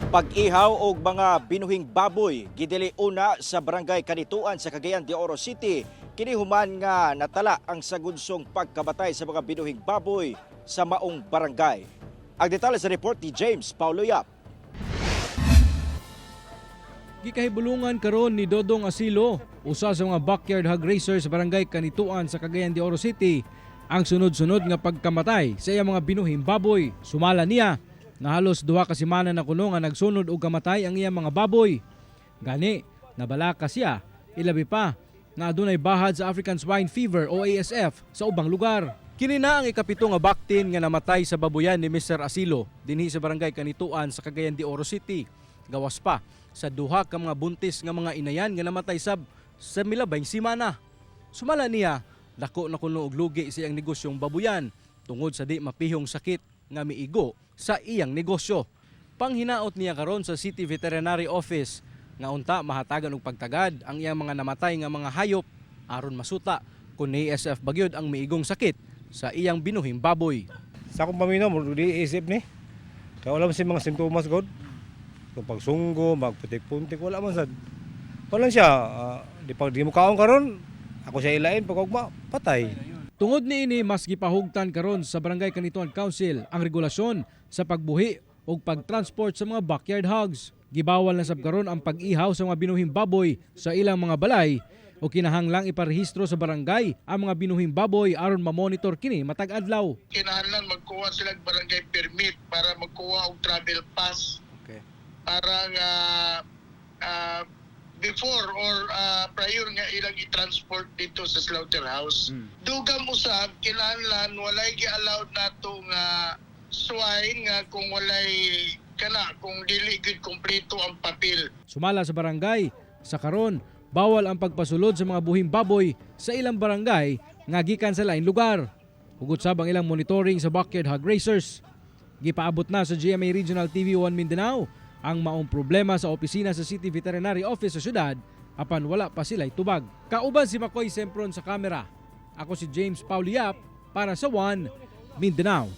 Pag-ihaw og mga binuhing baboy gidili una sa Barangay Canitoan sa Cagayan de Oro City, kini human nga natala ang sagudsong pagkabatay sa mga binuhing baboy sa maong barangay. Ang detalye sa report ni James Paulo Yap. Gikahibulungan karon ni Dodong Asilo, usa sa mga backyard hog raiser sa Barangay Canitoan sa Cagayan de Oro City, ang sunod-sunod nga pagkamatay sa iyang mga binuhing baboy. Sumala niya nga halos 2 ka semana na kuno nga nagsunod og kamatay ang iyang mga baboy. Gani, nabalaka siya, ilabi pa nga adunay bahad sa African Swine Fever o ASF sa ubang lugar. Kini na ang ikapito nga baktin nga namatay sa babuyan ni Mr. Asilo dinhi sa Barangay Canitoan sa Cagayan de Oro City. Gawas pa sa duha ka mga buntis nga mga inayan nga namatay sab sa milabay simana. Sumala niya, dako na kuno og lugi sa iyang negosyong babuyan tungod sa di mapihong sakit nga miigo sa iyang negosyo. Panghinaot niya karon sa City Veterinary Office nga unta mahatagan og pagtagad ang iyang mga namatay nga mga hayop aron masuta kung ASF ba gyud ang miigong sakit sa iyang binuhing baboy. Sa akong paminaw, mo di isip ni. Kaya wala man siya mga simptomas god. Kung pagsunggo, magputik-puntik, wala man sad. Wala siya, di pag di mo kaon karon, ako siya ilain pag ugma, patay. Tungod niini, mas gipahugtan karon sa Barangay Canitoan Council ang regulasyon sa pagbuhi ug pagtransport sa mga backyard hogs. Gibawal na sab karon ang pag-ihaw sa mga binuhing baboy sa ilang mga balay o kinahanglang iparehistro sa barangay ang mga binuhing baboy aron mamonitor kini matag adlaw. Kinahanglan magkuha sila og barangay permit para magkuha og travel pass. Para nga before or prior nga ilang i-transport dito sa slaughterhouse. Dugam usab, kinahanglan walay gi-allowed nato nga swine nga kung walay kana kung dili gyud kompleto ang papel. Sumala sa barangay, sa karon bawal ang pagpasulod sa mga buhing baboy sa ilang barangay nga gikan sa lain lugar. Hugot sab ang ilang monitoring sa backyard hog raisers. Gipaabot na sa GMA Regional TV 1 Mindanao ang maong problema sa opisina sa City Veterinary Office sa syudad, apan wala pa sila'y tubag. Kauban si Makoy Sempron sa kamera. Ako si James Paulo Yap para sa 1 Mindanao.